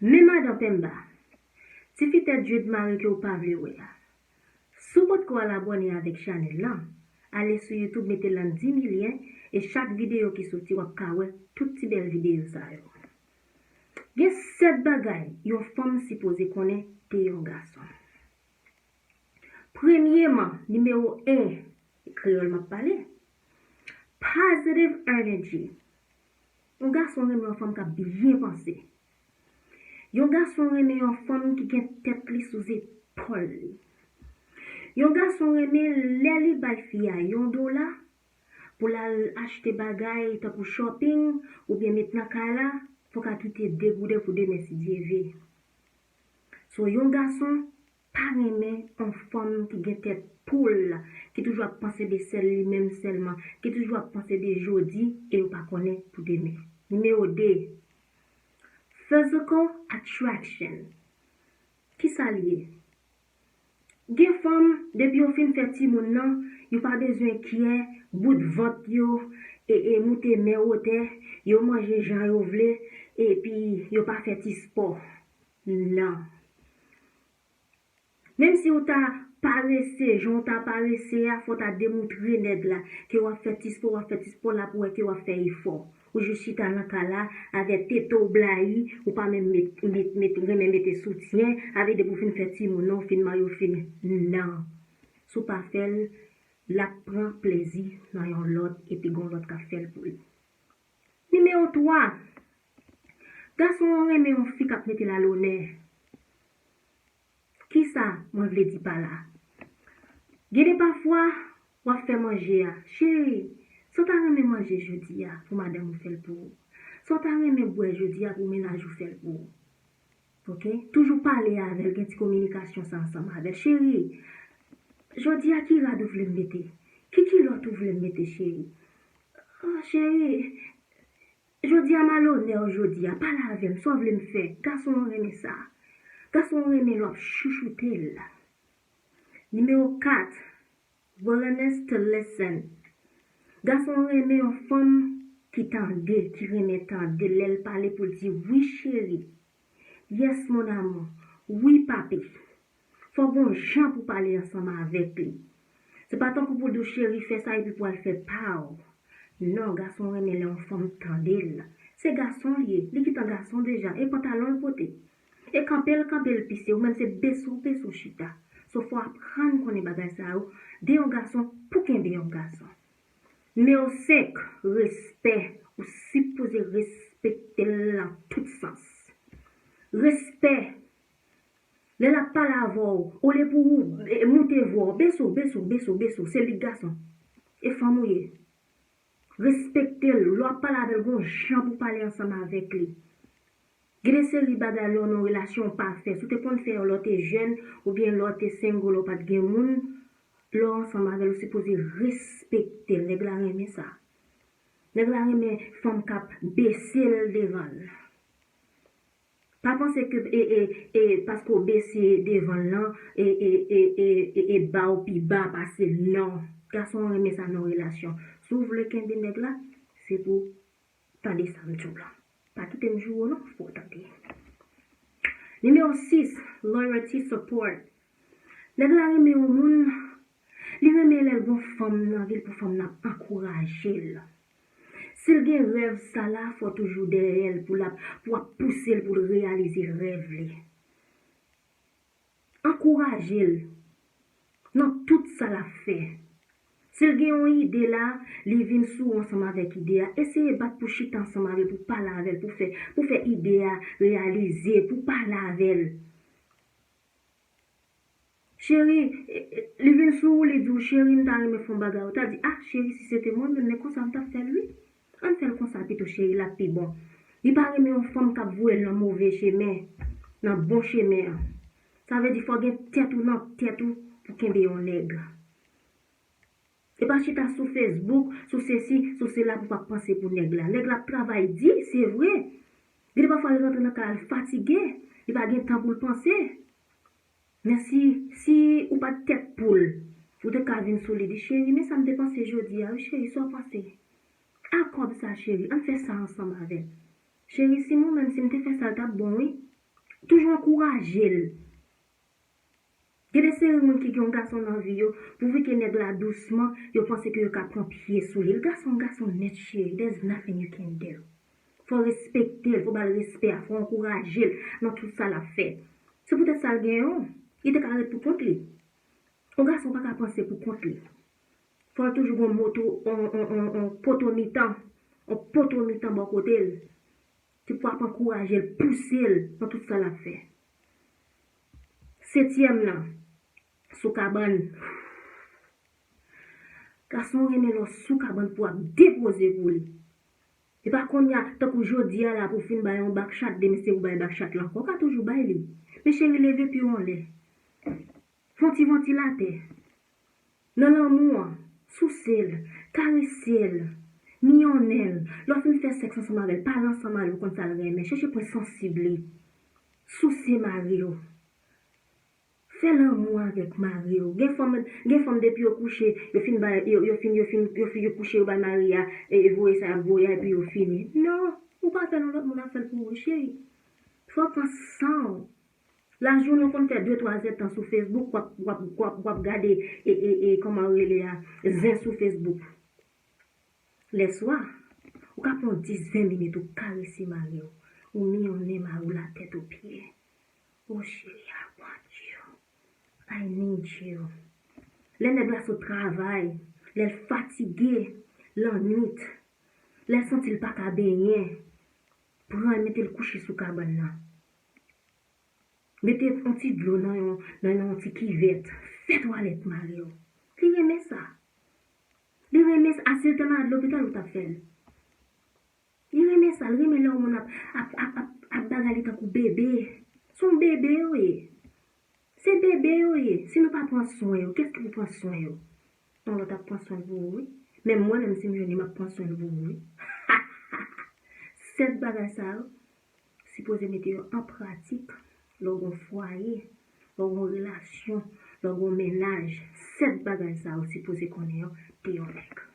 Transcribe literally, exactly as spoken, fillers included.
Men madan Pemba, ti fi tèt Jude Marie ke w pa vle wè a. Si w potko al abòne avèk chanèl lan, ale sou YouTube mete Landy Milien e chak videyo ki soti w ap ka wè tout ti bèl videyo sa yo. Gen sèt bagay yon fanm sipoze konnen de yon gason. Premyeman, nimewo en, e kreyòl m ap pale, positive energy. Yon gason renmen yon fanm k ap byen panse. Yon gason renmen yon fanm ki gen tèt li sou zepòl li. Yon gason renmen lè li bay fi a yon dola pou l al achte bagay tankou shopping oubyen met nan kay la, fò w ka kite de gouden pou demen si Dye ve. So, yon gason pa renmen yon fanm ki gen tèt poul, ki toujou ap panse de sèl li menm sèlman, ki toujou ap panse de jodi e yo pa konnen pou demen. Nimewo de, physical attraction. Kisa l ye? Gen fanm, depi yo fin fè timoun nan, yo pa bezwen kyè, bout vant yo, e, e moute men wotè, yo manje jan yo vle, epi yo pa fè ti spò. Non. Menm si w ta parese, jan w ta parese a, fò w ta demoutre nèg la ke w ap fè ti spò, w ap fè ti spò, l ap wè ke w ap fè efò. Ou jis chita nan kay la, avèk tete w blayi, ou pa menm met, met, met, renmen mete soutyen, avèk depi w fin fè timoun nan, w fin marye, w fin, non. Si w pa fè l, l ap pran plezi nan yon lòt, epi gen yon lòt k ap fè l pou li. Nimewo twa, gason an renmen yon fi k ap mete l alonè. Kisa mwen vle di pa la? Gen de pafwa, w ap fè manje a. Cheri, sa w ta renmen manje jodi a pou madanm ou fè l pou ou? Sa w ta renmen bwè jodi a pou mennaj ou fè l pou ou? Oke? Toujou pale avè l, gen ti kominikasyon sa ansanm avè l. Cheri, jodi a ki rad ou vle m mete? Ki kilòt ou vle m mete, cheri? Oh, cheri, jodi a m alonè w jodi a, pale avè m, sa w vle m fè? Gason an renmen sa. Gason an renmen lè w ap chouchoute l. Nimewo kat, willingness to listen. Gason an renmen yon fanm ki tande, ki renmen tande lè l pale pou l di wi cheri, yes mon amour, wi papi. Fò gon jan pou pale ansanm avèk li. Se pa tankou pou l di w cheri fè sa epi pou al fè pa w. Non, gason renmen lè yon fanm tande l. Se gason l ye, li gentan gason deja, e pantalon l pote. E kanpe l kanpe l pise, ou menm se bese w bese w chita. So fò w aprann konnen bagay sa yo de yon gason pou kenbe yon gason. Nimewo senk, respè. Ou sipoze respekte l nan tout sans. Respè. Lè l ap pale avè w, olye pou ou e, moute vwa w, bese w, bese w, bese w, bese w, se li k gason. E fanm ou ye. Respekte l. Lè w ap pale avè l, gon jan pou w pale ansanm avèk li. Gen de seri bagay lè w nan yon relasyon w pa fè. Si w te konn fè yo lè w te jèn, oubyen lè w te single, lè w pa t gen moun, lè w ansanm avè l, ou sipoze respekte l. Nèg la renmen sa. Nèg la renmen fanm k ap bese l devan l. Pa panse ke e, e, e, paske w bese devan l lan, e, e, e, e, e, e ba w pi ba pase l, non. Gason an renmen sa nan yon relasyon. Si w vle kenbe nèg la, se pou w tande sa m di w lan. Pa kite m joure w non, fò w tande. Nimewo sis, loyalty support. Nèg la renmen yon moun, li renmen lè l gon fanm nan vi l pou fanm nan ap ankouraje l. Si l gen rèv sa la, fò w toujou dèyè l pou l ap, pou w ap pouse l pou l reyalize rèv li. Ankouraje l nan tout sa l ap fè. Si l gen yon ide la, li vin sou ou ansanm avèk ide a. Eseye bat pou chita ansanm avè l, pou pale avè l, pou fè, pou fè ide a reyalize, pou pale avè l. Cheri, e, e, li vin sou ou, li di w, cheri, m ta renmen fè yon bagay. Ou ta di, ah, cheri, si se te mwen menm, men konsa m t ap fè l, wi. Ann fè l konsa pito, cheri, l ap pi bon. Li pa renmen yon fanm k ap voye l nan move chemen, nan bon chemen an. Sa vle di, fò gen tèt ou nan tèt ou pou kenbe yon nèg. E pa chita sou Facebook, sou sesi, sou sela pou w ap panse pou nèg la. Nèg la ap travay di, se vre. Gen de pafwa li rantre nan kay la, l fatige, li pa gen tan pou l panse. Men si, si ou pa t tèt poul, ou te ka vin sou li, di, cheri, men sa m te panse jodi a, wi, cheri, sa w panse? A kòb sa, cheri, ann fè sa ansanm avè l. Cheri, si mwen menm, si m te fè sa, l t ap bon, wi. Toujou ankouraje l. Gen de seri moun ki gen yon gason nan vi yo, pouvi ke nèg la dousman, yo panse ke yo ka pran pye sou li. L gason, gason nèt cheri, there's nothing you can do. Fò w respekte l, fò w ba l respè a, fò w ankouraje l nan tout sa l ap fè. Se poutèt sa l gen yon, li te ka ret pou kont li. Yon gason pa ka panse pou kont li. Fò l toujou gen yon moto, yon, yon, yon, yon poto mitan, yon poto mitan bò kote l. Ki pou ap ankouraje l, pouse l nan tout sa l ap fè. Setyèm nan, sou kabann. Gason renmen lè w sou kabann pou ap depoze pou li. E pa kounye a, tankou jodi a la pou w fin bay yon bakchat, demen se pou bay bakchat la ankò, w ka toujou bay li. Men cheri, leve pye w anlè. Fè yon ti vantilatè. Nan lanmou an, souse l, karese l, miyonnen l. Lè w fin fè sèks ansanm avè l, pale ansanm avè l, ou konn sa l renmen. Chèche pwen sansib li. Souse mari w. Fè lanmou avèk mari w. Gen fanm, gen fanm depi yo kouche, yo fin bay, yo, yo fin, yo fin, yo fin, yo kouche, yo bay mari a, e, e voye sa y ap voye a, epi yo fini. Non, ou pa fè l, yon lòt moun ap fè l pou ou, cheri. Fò w pran san w. Lajounen w konn fè de twa zèdtan sou Facebook, w ap, w ap, w ap, w ap gade, e, e, e, kòman yo rele a, zen sou Facebook. Lèswa, ou ka pran dis, ven minit, ou karese mari w, ou miyonnen mari w latèt o pye. O cheri, I want you. I need you. Lè nèg la sot travay, lè l fatige, lannwit, lè l santi l pa ka benyen, pran l, mete l kouche sou kabann nan. Mete yon ti dlo nan yon, nan yon ti kivèt. Fè twalèt mari w. Li renmen sa. Li renmen sa. A, si l te malad lopital, ou t ap fè l. Li renmen sa. Li renmen lè yon moun ap, ap, ap, ap, ap bagay li tankou bebe. Se yon bebe yo ye. Se bebe yo ye. Si nou pa pran swen yo, kiyès ki pou pran swen yo? Yon lòt ap pran swen l pou ou, wi. Menm mwen, menm si m jwenn li, m ap pran swen l pou ou, wi. Sèt bagay sa yo, sipoze mete yo an pratik lè w gen yon fwaye, lè w gen yon relasyon, lè w gen yon mennaj. Sèt bagay sa yo sipoze konnen yo de yon nèg.